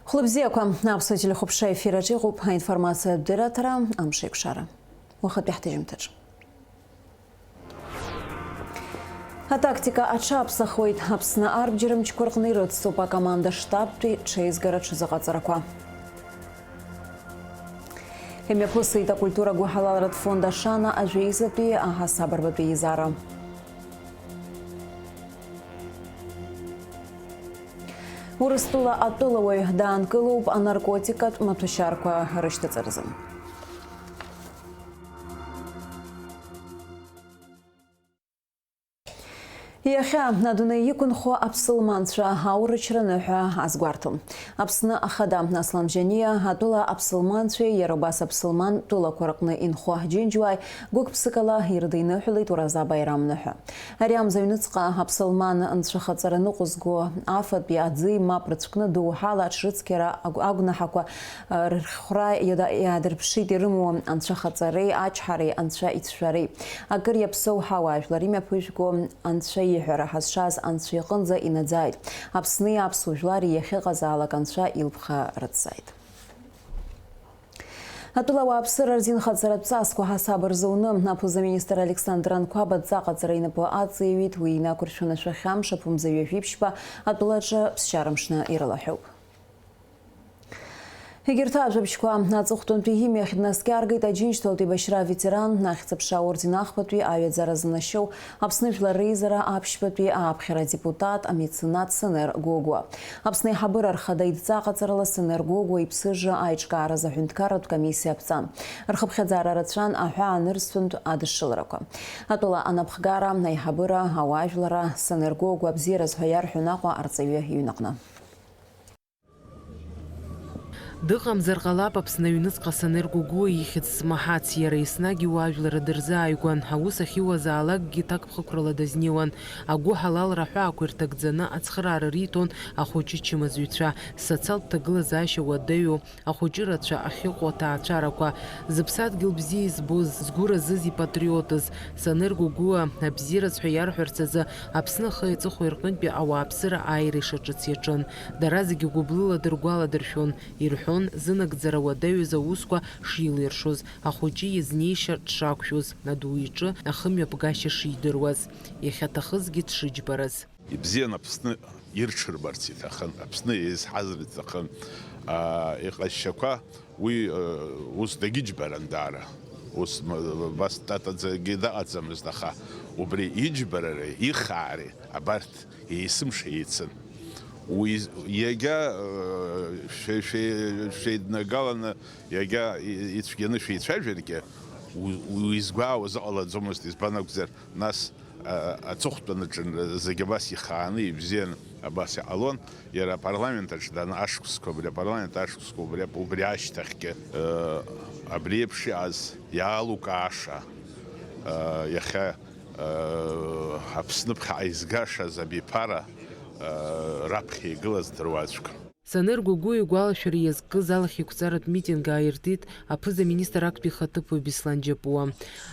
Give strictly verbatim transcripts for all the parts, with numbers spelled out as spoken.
Хәлыбзиақәа, аԥсуа телехәаԥшра ефир аҿы иҟоуп аинформациатә дырраҭара, амш еиқәшара. Уахатәи ҳҭыжьымҭаҿ. Атактика аҽаԥсахуеит. Аԥсны арбџьармчқәа рҟны ирыцҵоуп акоманда штабтәи ҽеизгара ҽазыҟаҵарақәа. Имҩаԥысит акультура гәыҳалалратә фонд Ашана ажәеизатәи аҳасаб арбатәи еизара. Урыстәыла атәылауаҩ даанкылоуп анаркотикатә маҭәашьарқәа рышьҭаҵаразы. Иахьа адунеи иқәынхо аԥсылманцәа аурычра ныҳәа азгәарҭон. Аԥсны Ахада Аслан Бжьаниа атәыла аԥсылманцәеи иара убас аԥсылман тәылақәа рҟны инхо џьынџьуааи гәык-ԥсыкала ирыдиныҳәалеит Ураза Баирам ныҳәа. Ари амза аҩныҵҟа аԥсылман нцәахаҵара ныҟәызго афатәи аӡи мап рыцәкны доуҳала аҽрыцқьара агә-, агәнаҳақәа, э, рхәра иада-, иаадырԥшит ирымоу анцәахаҵареи ачҳареи анцәа ицәшәареи. Акыр иаԥсоу ҳауаажәлар имҩаԥыжәго анцәа иҳәара ҳазшаз анцәа иҟынӡа инаӡааит. Аԥсни аԥсуа жәлари иахьыҟазаалак анцәа илԥха рыццааит. Атәыла ауааԥсыра рзинхаҵаратә ҵасқәа ҳасаб рзуны, аԥыза-министр Александр Анқәаб адҵаҟаҵара инапы аҵеиҩит, уи инақәыршәаны шәахьамш аԥумза ҩажәи ԥшьба атәылаҿы ԥсшьара мшны ирылаҳәоуп. Егьырҭ ажәабжьқәа аҵыхәтәантәи имҩахь днаскьаргеит Аџьынџьтәылатә еибашьра аветеран, Ахьӡ-аԥша аорден ахԥатәи аҩаӡара занашьоу, Аԥсны Жәлар Реизара аԥшьбатәи ааԥхьара адепутат, амеценат Санер Гогәуа. Аԥсны аиҳабыра рхада идҵа ҟаҵарала Санер Гогәуа иԥсыжра аиҿкааразы аҳәынҭқарратә комиссиа аԥҵан. Рхыԥхьаӡара рацәан аҳәаанырцәынтә адышшыларақәа. Атәыла анапхгара, аиҳабыра, ауаажәларра, Санер Гогәуа абзиараз ҳәа иарҳәон Аҟәа арҵаҩы иҩнаҟны. Дыҟамзар ҟалап Аԥсны аҩныҵҟа Санер Гогәуа ихьӡ змаҳац, иара еснагь иуаажәлар дырзааигәан, аус ахьиуазаалакгьы ҭакԥхықәрала дазнеиуан, агәыҳалалра аҳәаақәа ирҭагӡаны ацхыраара риҭон ахәыҷы чымазаҩцәа, социалтә ҭагылазаашьа уадаҩу, ахәыҷы рацәа ахьыҟоу аҭаацәарақәа. Зыԥсадгьыл бзиа избоз, згәы разыз ипатриотыз, Санер Гогәуа абзиараз ҳәа иарҳәарц азы Аԥсны ахи аҵыхәеи рҟынтәи ауааԥсыра ааира ишаҿыц иаҿын. Дара зегьы гәыблыла дыргәаладыршәон, ирҳәон, зынагӡара уадаҩыз аусқәа шилиршоз, ахәыҷы изнеишьа дшақәшәоз, аду иҿы ахымҩаԥгашьа шидыруаз, иахьаҭахызгьы дшыџьбараз. Ибзиан Аԥсны ирҽырбарц иҭахын, Аԥсны еизҳазар иҭахын. Аа, иҟазшьақәа уи, э, ус дагьыџьбаран даара. Ус м-, абас татаӡагьы дыҟаӡамызт, аха убри иџьбарареи ихаареи абарҭ есымша еицын. Уи иагьа, э, шәе-, шәе-, шәеиднагаланы, иагьа и-, ицәгьаны шәеицәажәаргьы, у-, уизгәаауаз ыҟалаӡомызт, избан акәзар, нас, а-, аҵыхәтәан аҿы зегь абас ихааны, ибзианы абас иҟалон. Иара апарламент аҿы даны ашықәсқәа, абри апарламент ашықәсқәа, убри, убри ашьҭахьгьы, э, абри еиԥш иҟаз иаалукааша, э, иахьа, э, Аԥсны ԥхьаҟа изгашаз абиԥара, э, раԥхьа игылаз дыруаӡәк. Санер Гогәуа игәалашәара иазкыз алахьеиқәҵаратә митинг ааиртит аԥыза-министр актәи ихаҭыԥуаҩ Беслан Џьапуа.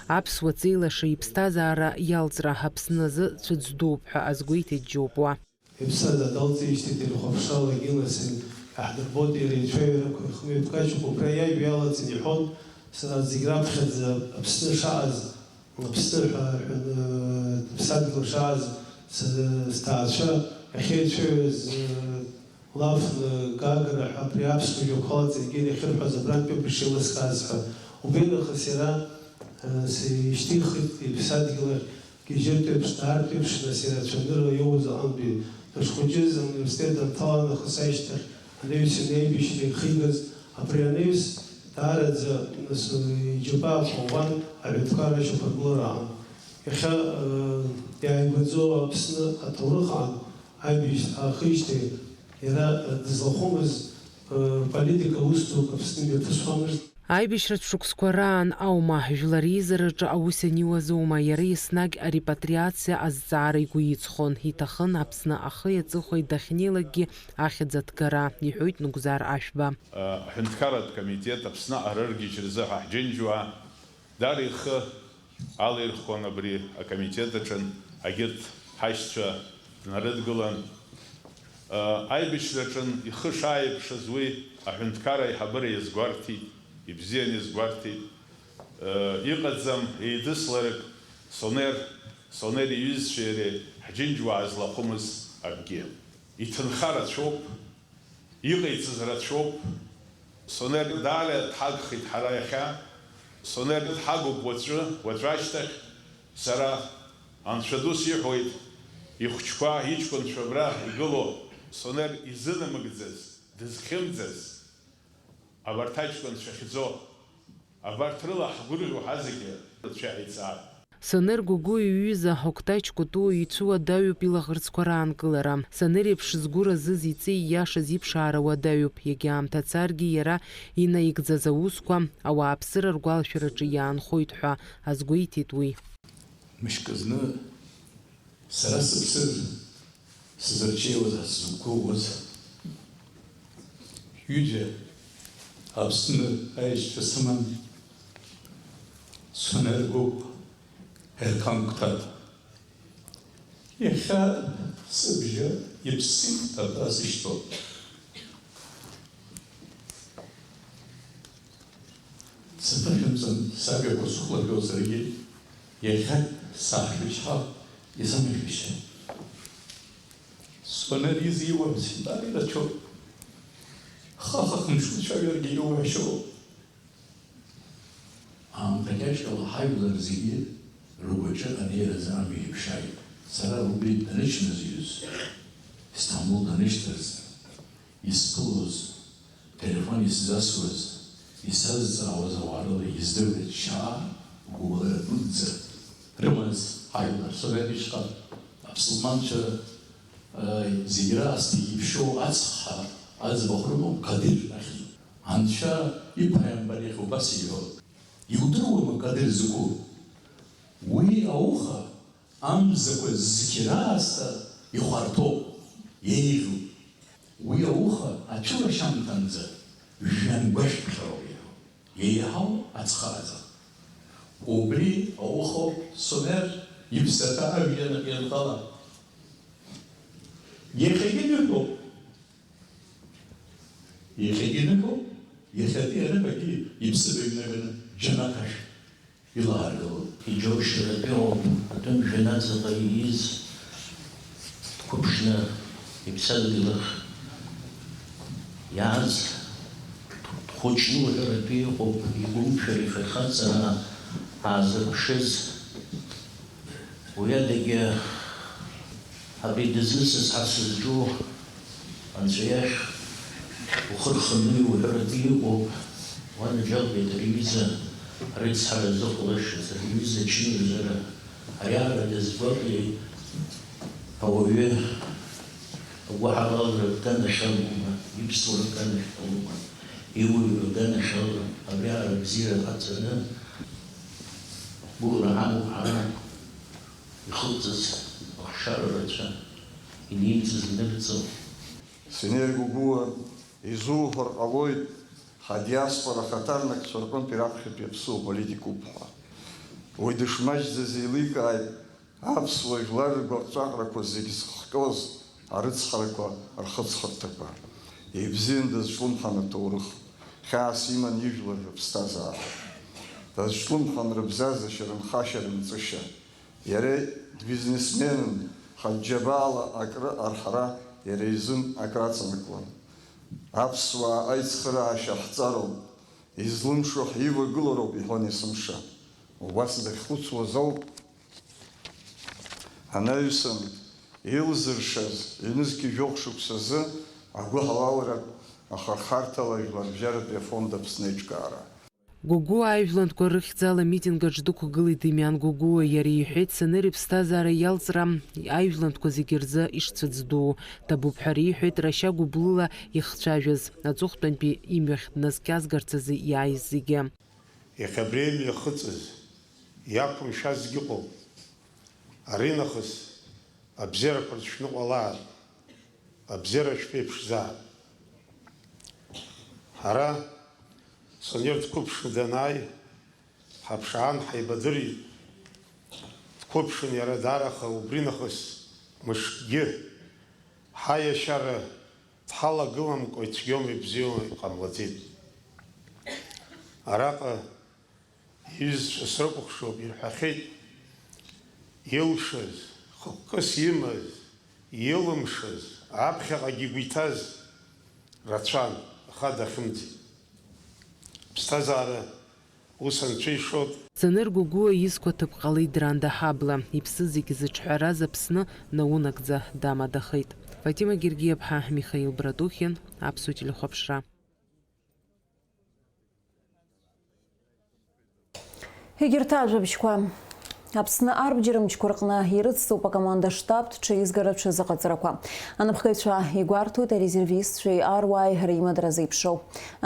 Аԥсуа ҵеи лаша иԥсҭазаара иалҵра Аԥсны азы цәыӡ дууп ҳәа азгәеиҭеит Џьопуа. Иԥсада далҵижьҭеи телехәаԥшрала Геласен иаҳдырбоит иара ицәажәарақәа, ихымҩаԥгашьақәа убра иажәа иалаҵаны иҳәон, сара зегь раԥхьаӡа Аԥсны шааз, Аԥсны ҳәа ҳәаны, Аԥсадгьыл шааз, с-, сҭаацәа ахьеицәажәоз, Лафны, Гагра ҳәа абри аԥсуа жәақәа ала ҵегьы иахьырҳәаз абрантәи ауп ишеилыскааз ҳәа. Убри нахыс иара, э, сишьҭихит иԥсадгьыл ахь, гьежьыртә еиԥш, даартә еиԥш, нас иара ацәанырра иоуз аҟынтәи. Дышхәыҷыз ауниверситет данҭала нахыс ашьҭахь анаҩс иара аибашьра ихигаз, абри анаҩс даараӡа, нас, иџьабаа ӷәӷәан аҳәынҭқарра ашьақәыргылара аҟан. Иахьа, э, иааигәаӡоу Аԥсны аҭоурых аан, Аибашьра аахижьҭеи иара дызлахәымыз, э, политика ус дук Аԥсны имҩаԥысуамызт. Аибашьратә шықәсқәа раан аума, жәлар реизараҿы аус ианиуазоума, иара еснагь арепатриациа азҵаара игәы иҵхон, иҭахын Аԥсны ахи аҵыхәеи дахьнеилакгьы ахьӡ аҭгара, иҳәоит Нугзар Ашәба. Аҳәынҭқарратә комитет Аԥсны арыргьежь рзы ҳа ҳџьынџьуаа Даара ихы алаирхәон абри акомитет аҿы, агьырҭ ҳашьцәа днарыдгылан, Аибашьраҿын ихы шааиԥшыз уи аҳәынҭқарра аиҳабыра иазгәарҭеит, ибзиан иазгәарҭеит. Иҟаӡам еидысларак Сонер, Сонер иҩызцәеи иареи ҳџьынџьуаа злахәымыз акгьы. Иҭынха рацәоуп, иҟаиҵаз рацәоуп. Сонер даара дҳагхеит ҳара иахьа. Сонер дҳагуп уаҵәы, уаҵәы ашьҭахь. Сара, Анцәа ду сиҳәоит, ихәыҷқәа, иҷкәынцәа абра игылоу Сонер изынамыгӡаз, дызхьымӡаз, абарҭ аҷкәынцәа хьӡо, абарҭ рыла ҳгәырӷьо ҳазегьы рцәа иаҳаиҵап. Сонер Гогәуа иҩыза Октай Чкутуа ицәуадаҩуп илаӷырӡқәа раанкылара. Сонер еиԥш згәы разыз иҵеи ииашаз иԥшаара уадаҩуп. Егьа аамҭа царгьы иара инаигӡаз аусқәа ауааԥсыра ргәалашәараҿы иаанхоит ҳәа азгәеиҭеит уи. Мышкы зны сара сыԥсыр, сзырҽеиуаз ҳа сзықәгәыӷуаз. Ҩыџьа Аԥсны аишьцәа сыман, Сонер Гогәуа, Ерқан Қәҭаҭ. Иахьа сыбжьы иԥсит абра сышьҭоуп. Сыԥышәымҵан сажәақәа сыхәлашәозаргьы, иахьа саҳәшьа изымшәышьа. Сонер изиуам ситәар ирацәоуп. Хаха хымш уцәажәаргьы иуҳәашьоуп. Аамҭа кьаҿ ала ҳажәлар зегьы ргәаҿы анеиразы амҩа иԥшааит. Сара убри данычназҩыз, Истамбул данышьҭаз, исԥылоз, телефон исзасуаз, исазҵаауаз ауаа рыла издыруеит шьаа гәыбылра дуӡӡа рымаз ҳажәлар Совет ишҟа аԥсылманцәа, э, зегь раасҭа иԥшьоу ацхҳа аӡбахә рымоуп Кадыр ахьӡуп. Анцәа иԥааимбар иахь убас иҳәон. Иудыруама Кадыр закәу? Уи ауха амзақәа зқьы раасҭа ихәарҭоуп, еиӷьуп. Уи ауха ацәылашьамҭанӡа жәҩангәашәԥхьа ауп иаҳау, еиҳау ацхыраӡам. Убри аухоуп Сумер иԥсаҭа ажәҩан аҿы ианҟала. Иахьагьы ныҳәоуп. Иахьагьы ныҳәоуп, иахьатәи аныҳәагьы иԥсыбаҩ наганы џьанаҭ ашә илаҳаргылоит. Иџьоушьаратәы иҟоуп, атәым жәҩан аҵаҟа ииз, дқәыԥшны иԥсадгьыл ахь иааз, дхәыҷны уҳәаратәы иҟоуп, игәымшәар ихахаҵара аазырԥшыз. Уи адагьы, абри дызусҭаз ҳәа сызҿу Анцәа иахь ухы рханы иуҳәаратәы иҟоуп, уанаџьалбеит ари аҩыза рыцҳара зыхәлашаз, ари аҩыза ачыназара, ариаара дазгәаҟи ауаҩы агәыҳалалра рганахьалоума, иԥсуара рганахьалоума, иуаҩра рганахьалоума, абриаара бзиара ҟаҵаны, гәыӷра ҳамоуп ҳара. Ихылҵыз ахшара рацәа, инеимҵыз нырҵо. Синер Гогәуа, изуҳәар ҟалоит, ҳадиаспора ахаҭарнакцәа рҟынтәи раԥхьатәи аԥсуа политикуп ҳәа. Уи дышмаҷӡаз еиликааит аԥсуа жәлар ргәаҟҵәаҟрақәа зегь зыхҟьоз арыцҳарақәа рхыҵхырҭақәа. Ибзиан дазҿлымҳан аҭоурых, хьаас иман ижәлар рыԥсҭазаара. Дазҿлымҳан рыбзазашьа, рынхашьа, рымҵышьа. Иара дбизнесменын, ҳаџьабаала акры арҳара иара изын акраҵанакуан. Аԥсуаа аицхыраашьа ҳҵароуп, излымшо ҳивагылароуп, иҳәон есымша. Убас дахьхәыцуаз ауп анаҩсан илзыршаз, ҩнызқьи жәохә шықәсазы агәыҳалалратә ахырхарҭала Жәларбжьаратәи афонд Аԥсны аиҿкаара. Гогәуа аижәлантәқәа рыхьӡала амитинг аҿы дықәгылеит Демиан Гогәуа. Иара иҳәеит, Сонер иԥсҭазаара иалҵра аижәлантәқәа зегьы рзы ишцәыӡ ду. Ҭабуп ҳәа риҳәеит рашьа гәыблыла ихцәажәаз, аҵыхәтәантәи имҩахь днаскьазгарц азы иааиз зегьы. Иахьа абри имҩахыҵыз, иақәымшәазгьы ыҟоуп. Аринахыс абзиарақәа рыцәшәныҟәалааит, абзиара шәԥеиԥшзааит. Ҳара Сонер дқәыԥшны данааи, ҳаԥшаан ҳаибадырит. Дқәыԥшын иара даараха убринахыс мышкгьы. Ҳаиашьара дҳалагыламкәа ицәгьоума ибзиоума иҟамлаӡеит. Араҟа иҩызцәа срыкәыхшоуп, ирҳәахьеит, илшаз, хықәкыс имаз, илымшаз, аԥхьаҟагьы игәы иҭаз рацәан, аха дахьымӡеит. Ԥсҭазаара Ус анцәа ишоуп. Саныргәыгәуа изқәа ҭыԥ ҟалеит Дранда Ҳабла, иԥсы зегь зыҿҳәараз Аԥсны наунагӡа дамадахеит. Фатима Гергиаԥҳа, Михаил Братухин, Аԥсуа телехәаԥшра. Егьырҭ ажәабжьқәа. Аԥсны арбџьармчқәа рҟны ирыцҵоуп акоманда штабтә ҽеизгаратә ҽазыҟаҵарақәа. Анапхгаҩцәа игәарҭоит арезервистцәеи аруааи ҳәара имадара зеиԥшроу.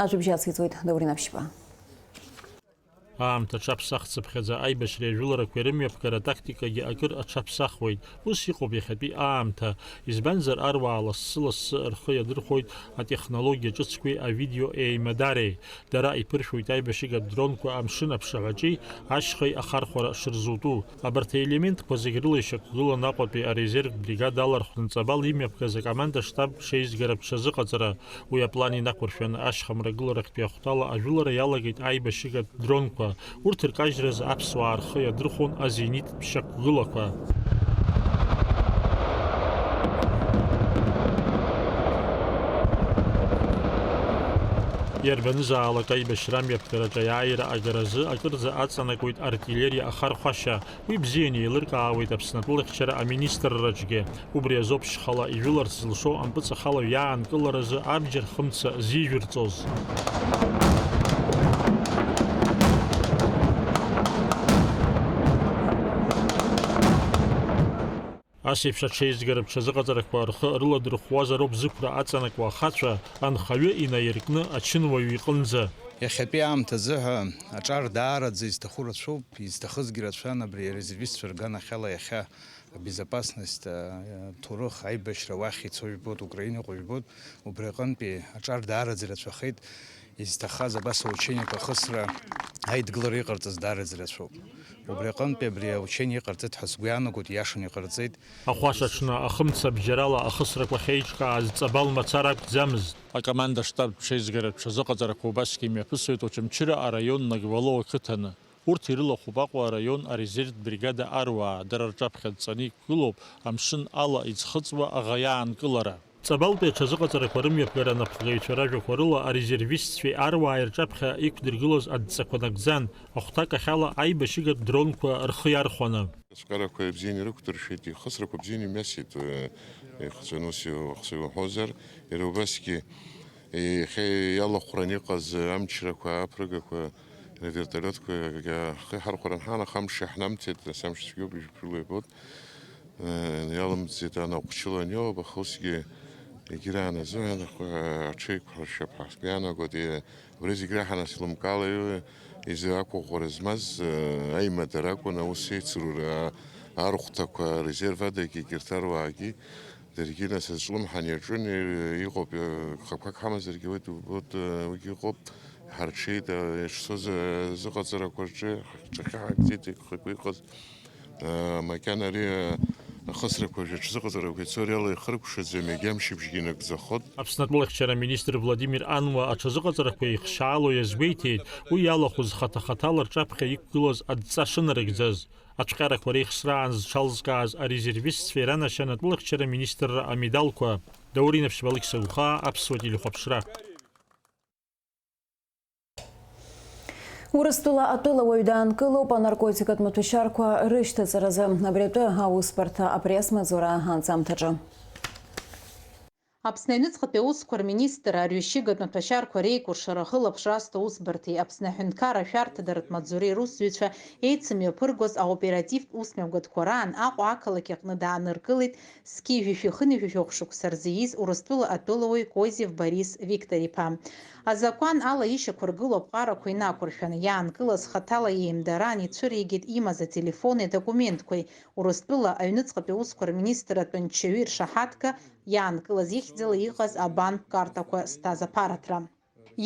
Ажәабжь ациҵоит Даур Инаԥшьба. Аамҭа аҽаԥсахцыԥхьаӡа аибашьреи ажәыларақәеи рымҩаԥгара атактикагьы акыр аҽаԥсахуеит. Ус иҟоуп иахьатәи аамҭа, избанзар, аруаа лассы-лассы рхы иадырхәоит атехнологиа ҿыцқәеи авидео еимадареи. Дара иԥыршәоит аибашьыгатә дронқәа амшын аԥшаҳәаҿи ашьхеи ахархәара шырзутәу. Абарҭ аелементқәа зегь рыла ишьақәгылан Аҟәатәи арезервтә бригада алархәны Ҵабал имҩаԥгаз акоманда штаб ҽеизгаратә ҽазыҟаҵара. Уи аплан инақәыршәаны ашьха мрагыларахьтәи ахәҭала ажәылара иалагеит аибашьыгатә дронқәа. Урҭ ркажьразы аԥсуаа рхы иадырхәон азениттә шьақәгылақәа. Иарбанызаалак аибашьра амҩаԥгараҿы аиааира агаразы акырӡа аҵанакуеит артиллериа ахархәашьа. Уи бзианы еилыркаауеит Аԥсны атәылахьчара аминистрраҿгьы. Убри азоуп шьхала ижәыларц зылшо ампыҵахалаҩ иаанкыларазы абџьар хымца зижәырҵоз. Ас еиԥш аҽеизгаратә ҽазыҟаҵарақәа рхы рыладырхәуазароуп зықәра аҵанакуа ахацәа, анхаҩы инаиркны ачынуаҩ иҟынӡа. Иахьатәи аамҭазы ҳәа аҿар даараӡа изҭаху рацәоуп, изҭахызгьы рацәан абри арезервистцәа рганахьала иахьа. Абезопасность, а, ҭоурых, аибашьра уахь ицо жәбоит, Украина иҟоу жәбоит, убри аҟынтәи аҿар даараӡа ирацәахеит, изҭахаз абас аучениақәа ахысра, аидгылара иҟарҵаз даараӡа ирацәоуп. Убри аҟынтәи абри аучение иҟарҵеит ҳәа сгәы иаанагоит, ииашаны иҟарҵеит. Ахәаша аҽны ахымца бџьарала ахысрақәа ахьеиҿкааз Ҵабал мацара акәӡамызт. Акоманда штаб ҽеизгаратә ҽазыҟаҵарақәа убасгьы имҩаԥысуеит Очамчыра араион Нагвало ақыҭаны. Урҭ ирылахәуп Аҟәа араион арезервтә бригада аруаа, дара рҿаԥхьа дҵаны иқәгылоуп амшын ала иӡхыҵуа аӷа иаанкылара. Ҵабалтәи аҽазыҟаҵарақәа рымҩаԥгара анапхгаҩцәа ражәақәа рыла арезервистцәеи аруааи рҿаԥхьа иқәдыргылоз адҵақәа нагӡан, ахәҭакахьала аибашьыгатә дронқәа рхы иархәаны. Ацәкарақәа бзианы ирықәдыршәеит, ихысрақәа бзианы имҩасит, э, ихҵәаны ус иу-, ус иуҳәозар, иара убасгьы Иахьа иалахәран иҟаз амчрақәа, аԥрыгақәа, авертолиотқәа ҳхы иҳархәаран ҳан, аха амш иаҳнамҭеит, нас амш цәгьоуп, ижәԥшыло ибоит. Иалымҵит анаҟәчыла аниоуп, аха усгьы егьираан азыҳәан аҽеиқәҳаршьап ҳәа сгәы иаанагоит. Абри зегь раҳа нас илымкаала изы ақәыӷәӷәара змаз аимадара акәын, аус еицырура, архәҭақәа, арезерв адагьы егьырҭ аруаагьы. Даргьы, нас, азҿлымҳан иаҿын, иҟоуп, хақәак ҳамазаргьы, уи дубоит, уигьы ыҟоуп. Ҳарҽеит, иаҿцоз азыҟаҵарақәа рҿы ҳҿахьы ҳагӡеит, ихақәа иҟаз, макьана ари ахысрақәа жәа ҽазыҟаҵарақәа ицо, ари ала ихыркәшаӡам, егьа мшыбжьгьы инагӡахот. Аԥсны атәылахьчара аминистр Владимир Ануа аҽазыҟаҵарақәа ихшьаало иазгәеиҭеит, уи иалахәыз хаҭа-хаҭала рҿаԥхьа иқәгылаз адҵа шынарыгӡаз. Ацәҟьарақәа реихсраан зҽалзкааз арезервистцәа иранашьан атәылахьчара аминистрра амедалқәа. Даур Инаԥшьба, Алықьса Гәхаа, Аԥсуа телехәаԥшра. Урыстәыла атәылауаҩ даанкылоуп анаркотикатә маҭәашьарқәа рышьҭаҵаразы. Абри атәы аусбарҭа апресс-маҵзура анҵамҭаҿы. Аԥсны аҩныҵҟатәи аусқәа рминистр арҩашьыгатә маҭәашьарқәа реикәыршара ахылаԥш азҭо аусбарҭеи Аԥсны аҳәынҭқарра ашәарҭадаратә маҵзуреи русзуҩцәа еицымҩаԥыргоз аоперативтә усмҩаԥгатәқәа раан Аҟәа ақалақь аҟны дааныркылеит зқьи жәшәи хынҩажәи жәохә шықәса рзы ииз Урыстәыла атәылауаҩ Козев Борис Виктор-иԥа. Азакәан ала ишьақәыргылоу аԥҟарақәа инақәыршәаны иаанкылаз хаҭала иеимдараан ицәыригеит имаз ателефони адокументқәеи Урыстәыла аҩныҵҟатәи аусқәа рминистр атәанчаҩи ршаҳаҭга иаанкылаз ихьӡала иҟаз абанк картақәа зҭаз аԥараҭра.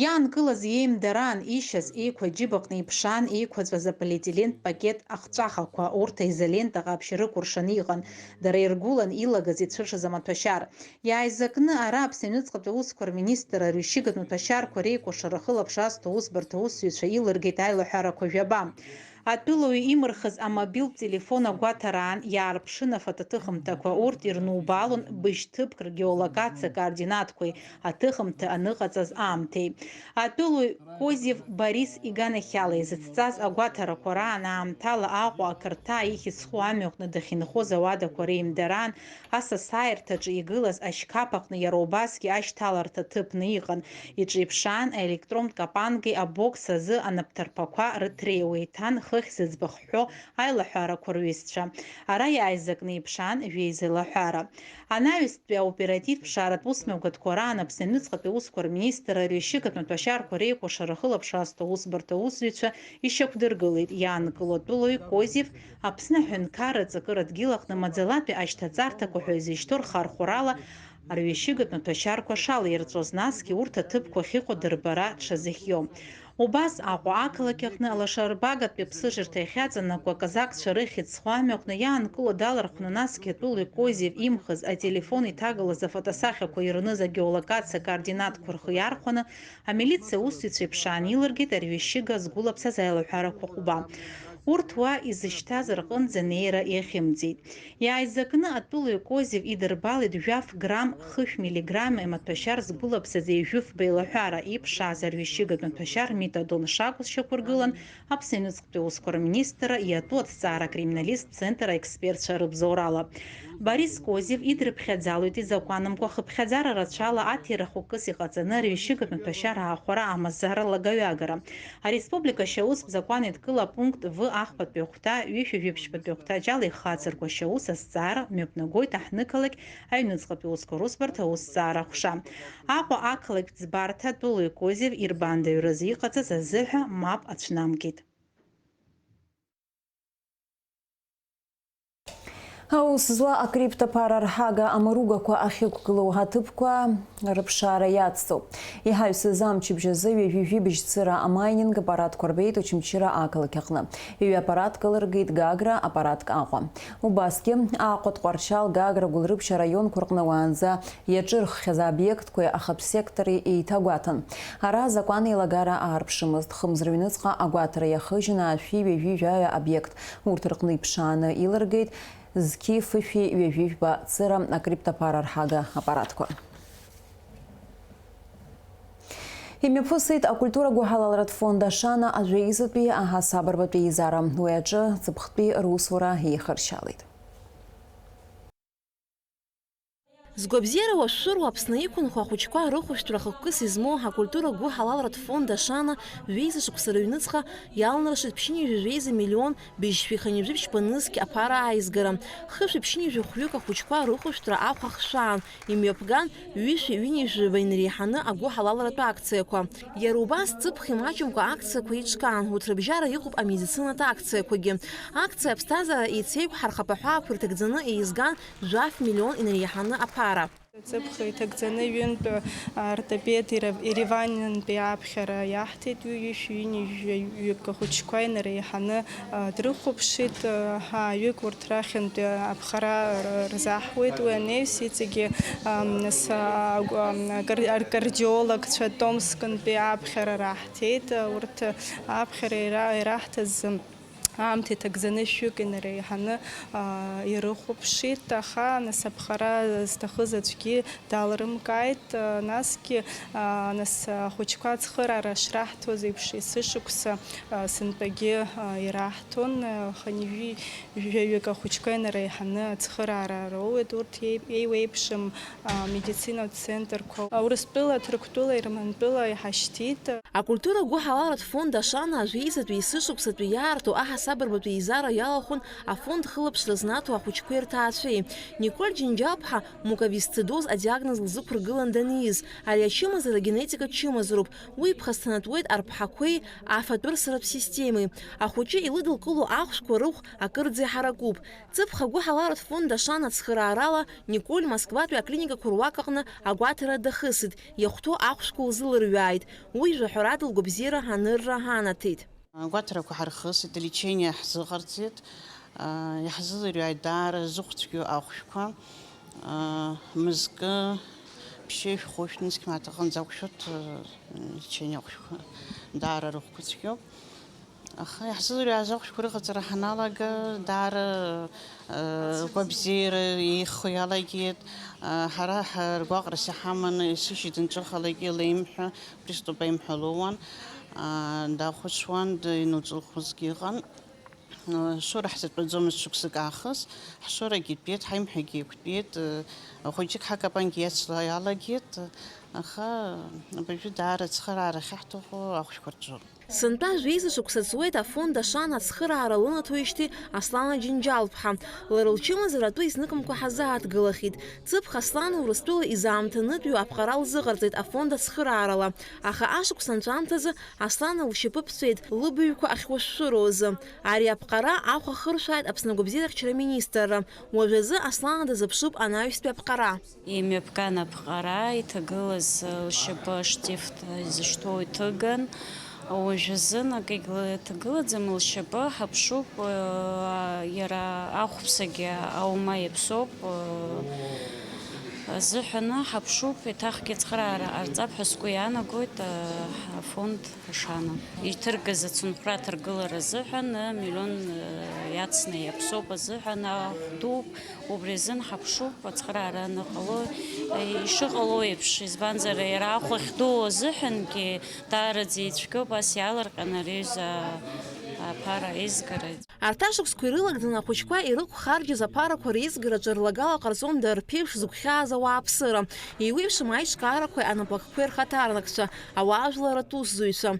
Иаанкылаз иеимдараан ишьаз, еиқәа џьыбаҟны иԥшаан еиқәаҵәаз аполиетилентә пакет ахҵәахақәа, урҭ аизолента ҟаԥшь рыкәыршаны иҟан, дара иргәылан илагаз ицәышыз амаҭәашьар. Иааизакны ара Аԥсны аҩныҵҟатәи аусқәа рминистрра арҩашьыгатә маҭәашьарқәа реикәыршара ахылаԥш азҭо аусбарҭа аусзуҩцәа илыргеит аилаҳәарақәа жәаба. Атәылауаҩ имырхыз амобилтә телефон агәаҭараан иаарԥшын афотоҭыхымҭақәа, урҭ ирнубаалон быжь ҭыԥк ргеолокациа координатқәеи аҭыхымҭа аныҟаҵаз аамҭеи. Атәылауаҩ Козев Борис иганахьала изыцҵаз агәаҭарақәа раан аамҭала Аҟәа ақырҭаа ихьӡ зху амҩаҟны дахьынхоз ауадақәа реимдараан асасааирҭаҿы игылаз ашьқаԥ аҟны иара убасгьы ашьҭаларҭа ҭыԥны иҟан. Иҿиԥшаан аелектрон капангеи абокс азы анапҭарԥақәа рыҭреи, уеиҭан хыхь зыӡбахә ҳәо аилаҳәарақәа рҩызцәа. Ара иааизакны иԥшаан жәеиза лаҳәара. Анаҩстәи аоперативтә ԥшааратә усмҩаԥгатәқәа раан Аԥсны аҩныҵҟатәи аусқәа рминистрра арҩашьыгатә маҭәашьарқәа реикәыршара ахылаԥш азҭо аусбарҭа аусзуҩцәа ишьақәдыргылеит иаанкыло атәылауаҩ Козев Аԥсны аҳәынҭқарра аҵакыра дгьыл аҟны маӡалатәи ашьҭаҵарҭақәа ҳәа изышьҭоу рхархәарала арҩашьыгатә маҭәашьарқәа шалаирҵәоз, насгьы урҭ аҭыԥқәа ахьыҟоу дырбара дшазыхиоу. Убас Аҟәа ақалақь аҟны алашарбагатәи аԥсыжырҭа иахьаҵанакуа аказакцәа рыхьӡ зху амҩаҟны иаанкыло далархәны, насгьы атәылаҩ Козев имхыз ателефон иҭагалаз афотосахьақәа ирныз агеолокациа координатқәа рхы иархәаны, амилициа аусзуҩцәа иԥшаан илыргеит арҩашьыга згәылаԥсаз аилаҳәарақәа хәба. Урҭ уа изышьҭаз рҟынӡа анеира иахьымӡеит. Иааизакны атәылаҩ Козев идырбалеит жәаф грамм хышә миллиграмм амаҭәашьар згәылаԥсаз ҩажәи фба еилаҳәара, иԥшааз арҩашьыгатә маҭәашьар метадон шакәыз шьақәыргылан Аԥсны аҩныҵҟатәи аусқәа рминистрра иатәу аҭҵаара акриминалисттә центр аекспертцәа рыбзоурала. Борис Козев идрыԥхьаӡалоит изакәанымкәа хыԥхьаӡара рацәала аҭира хықәкыс иҟаҵаны арҩашьыгатә маҭәашьар аахәара амазара лагаҩагара. Ареспублика ашьаустә закәан еидкыла апункт В ахԥатәи ахәҭа, ҩышәи жәиԥшьбатәи ахәҭаҷ ала ихацыркуа ашьаус азҵаара мҩаԥнагоит аҳҭнықалақь аҩныҵҟатәи аусқәа русбарҭа аусҭҵаара аҟәша. Аҟәа ақалақьтә ӡбарҭа атәылаҩ Козев ирбандаҩразы иҟаҵаз азыҳәа мап ацәнамкит. Аус зуа акриптоԥара рҳага амаругақәа ахьықәгылоу аҭыԥқәа рыԥшаара иацҵоуп. Иҳаҩсыз амчыбжь азы ҩажәи жәибжь цыра амайнинг аппаратқәа рбеит Очамчыра ақалақь аҟны. Ҩы аппаратк алыргеит Гагра, аппаратк Аҟәа. Убасгьы, Аҟәа, Тҟәарчал, Гагра, Гәылрыԥшь араионқәа рҟны уаанӡа иаҿырххьаз аобиектқәеи ахатә сектори еиҭагәаҭан. Ара азакәан еилагара аарԥшымызт, хымз рыҩныҵҟа агәаҭара иахыжьын, аашәи ҩажәи жәаҩа обиект. Урҭ рҟны иԥшааны илыргеит зқьи фышәи ҩажәи жәба цыра акриптоԥара рҳага аппаратқәа. Имҩаԥысит акультура гәыҳалалратә фонд Ашана ажәеизатәи аҳасабырбатәи еизара. Уи аҿы ҵыԥхтәи русура еихыршьалеит. Згәабзиара уашәшәыруа Аԥсны иқәынхо ахәыҷқәа рыхәшәтәра хықәкыс измоу акультура гәыҳалалратә фонд Ашана жәеиза шықәса рыҩныҵҟа иалнаршеит ԥшьынҩажәи жәеиза миллион быжьшәи хынҩажәи ԥшьба нызқь аԥара ааизгара. Хышәи ԥшьынҩажәи хәҩык ахәыҷқәа рыхәшәтәра ахә ахшәаан, имҩаԥган ҩышәи ҩынҩажәи жәаба инареиҳаны агәыҳалалратә акциақәа. Иара убас ҵыԥх имаҷымкәа акциақәа еиҿкаан, урҭ рыбжьара иҟоуп амедицинатә акциақәагьы. Акциа аԥсҭазаара еицеиқәҳархап аҳәаақәа ирҭагӡаны еизган жәаф миллион инареиҳаны аԥара. Ҵыԥх иҭагӡаны ҩынтә ортопед Ира-, Ереваннтәи аԥхьара иаҳҭеит, уи ҩышәи ҩынҩажәи ҩык ахәыҷқәа инареиҳаны, а, дрыхәаԥшит, а, ҳаҩык урҭ рахьынтәи аԥхара р-, рзаҳуеит, уи анаҩс иҵегьы, ам, нас, а, агә-, ам, акар-, акардиологцәа Томскынтәи аԥхьара раҳҭеит, урҭ аԥхьара ира-, ираҳҭаз, аамҭа иҭагӡаны шәҩык инареиҳаны, аа, ирыхәаԥшит, аха, нас, аԥхара зҭахыз аӡәгьы далрымкааит, аа, насгьы, аа, нас, ахәыҷқәа ацхыраара шраҳҭоз еиԥш, есышықәса, аа, сынтәагьы, аа, ираҳҭон, аа, хынҩажәи жәаҩык ахәыҷқәа инареиҳаны ацхыраара роуеит, урҭ еи-, еиуеиԥшым, аа, медицинатә центрқәа, Урыстәыла, Ҭырқәтәыла, Ермантәыла иҳашьҭит. Акультура гәыҳалалратә фонд Ашана ажәеизатәи есышықәсатәи иаарту аҳасаб Асабырбатәи еизара иалахәын афонд хылаԥшра знаҭо ахәыҷқәеи рҭаацәеи. Николь Џьынџьал-ԥҳа муковисцидоз адиагноз лзықәыргылан даниз, ари ачымазара генетикатә чымазароуп, уи иԥхасҭанатәуеит арԥҳақәеи афатә ырсратә системеи. Ахәыҷы илыдылкыло ахәшәқәа рыхә акырӡа иҳаракуп. Ҵыԥх агәыҳаларатә фонд Ашана ацхыраарала Николь Москватәи аклиникақәа руак аҟны агәаҭара дахысит, иахәҭоу ахәшәқәа лзылырҩааит. Уи жәаҳәарада лгәабзиара анырра анаҭеит. Агәаҭарақәа ҳархысит, лечение ҳзыҟарҵеит, иаҳзылырҩааит даара зыхәцәгьоу ахәшәқәа, мызкы, ԥшьышә, хәышә, нызқь мааҭ аҟынӡа ақәшәоит, лечение ахәшәқәа даара рыхәқәа цәгьоуп. Аха иаҳзылырҩааз ахәшәқәа рыҟаҵара ҳаналага, даара, э, гәабзиара еихо иалагеит. Э, ҳара ҳа-, ргәаҟрас иҳаманы, исышьит нҿыхалагьы леимҳәа, приступ аимҳәа лоуан. Э, дахәаҽуан, д-, иноуҿылхозгьы ыҟан. Э, шоура ҳзатәаӡомызт шықәсык аахыс, ҳшоурагьы итәеит, ҳаимҳәагьы еиқәтәеит, э, хәыҷык ҳакапангьы иацла иалагеит, аха абыржәы даара ацхыраара ахьаҳҭаху ахәшәқәа рҿоуп. Сынтәа жәеиза шықәса ҵуеит афонд Ашана ацхыраара лынаҭоижьҭеи Аслана Џьынџьал-ԥҳа. Лара лчымазара атәы изныкымкәа ҳазааҭгылахьеит. Ҵыԥх Аслана Урыстәыла изаамҭанытәиу аԥҟара лзыҟарҵеит афонд ацхыраарала. Аха ашықәс анҵәамҭазы Аслана лшьапы ԥҵәеит, лыбаҩқәа ахьуашәшәыроу азы. Ари аԥҟара ахә ахыршәааит Аԥсны агәабзиарахьчара аминистрра. Уажәазы Аслана дазыԥшуп анаҩстәи аԥҟара. Имҩаԥган аԥҟара иҭагылаз лшьапы аштифт изышьҭоу иҭыган. Уажәазы акгьы лҭагылаӡам лшьапы, ҳаԥшуп, иара ахәԥсагьы аума иаԥсоуп азыҳәаны ҳаԥшуп, еиҭахгьы ацхыраара ҟарҵап ҳәа сгәы иаанагоит, афонд Ашана. Иҭыргаз ацынхәра аҭаргылара азыҳәан миллион иацны иаԥсоуп азыҳәан ахә дууп. Убри азын ҳаԥшуп, ацхыраара аныҟало, ишыҟало еиԥш, избанзар, иара ахә ахьдуу азыҳәангьы даараӡа ицәгьоуп, ас иаалырҟьаны ари аҩыза аԥара аизгара. Арҭ ашықәсқәа ирылагӡаны ахәыҷқәа ирықәхарџьыз аԥарақәа реизгараҿы рлагала ҟарҵон дарԥеиԥш зыгәхьааз ауааԥсыра, еиуеиԥшым аиҿкаарақәеи анаплакқәеи рхаҭарнакцәа, ауаажәларратә усзуҩцәа.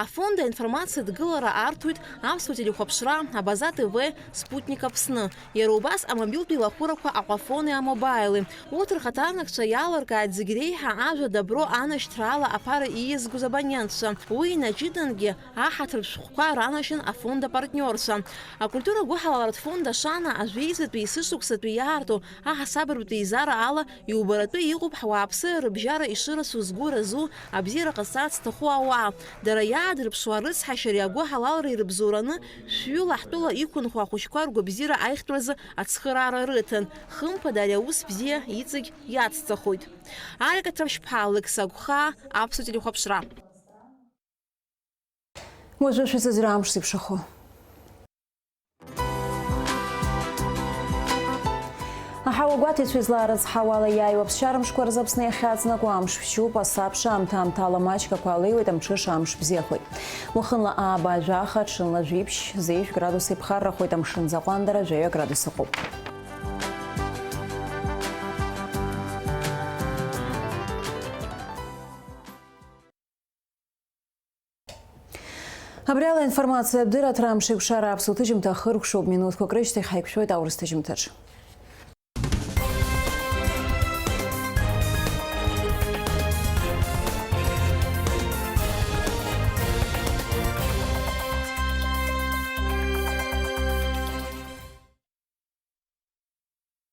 Афонд аинформациа дгылара арҭоит Аԥсуа телехәаԥшра, Абаза Т В, Спутник Аԥсны. Иара убас амобилтә еилахәырақәа Аҟәафони Амобаили. Урҭ рхаҭарнакцәа иалыркааит зегь реиҳа ажәа добро анашьҭраала аԥара ииазгоз абонентцәа. Уи инаҷыдангьы аҳаҭыртә шәҟәқәа ранашьан афонд апартниорцәа. Акультура гәыҳалалратә фонд Ашана ажәеизатәи есышықәсатәи иаарту аҳасабыртә еизара ала иубаратәы иҟоуп ҳуааԥсыра рыбжьара ишырацәоу згәы разу, абзиара ҟазҵарц зҭаху ауаа. Дара иаадырԥшуа арыцҳашьареи агәыҳалалреи рыбзоураны шәҩыла ҳтәыла иқәынхо ахәыҷқәа ргәабзиара аихтәразы ацхыраара рыҭан. Хымԥада ари аус бзиа иҵегь иацҵахоит. Арика Ҭамшьԥҳа, Алықьса Гәхаа, Аԥсуа телехәаԥшра. Уажәы шәыцызра амш зеиԥшрахо. Аҳауа гәаҭеицәа излаарыцҳауа ала иааиуа аԥсшьара мшқәа рзы Аԥсны иахьаҵнакуа амш фшьуп, асабша аамҭа-аамҭала маҷк ақәа леиуеит, амҽыша амш бзиахоит. Уахынла ааба жәаха, ҽынла жәиԥшь, зеижә градус иԥхаррахоит, амшын аӡы аҟәандара жәаҩа градус ыҟоуп. Абри ала аинформациатә дырраҭара амш еиқәшара аԥсуа ҭыжьымҭа ахыркәшоуп, минуҭқәак рышьҭахь ҳаиқәшәоит аурыс ҭыжьымҭаҿ.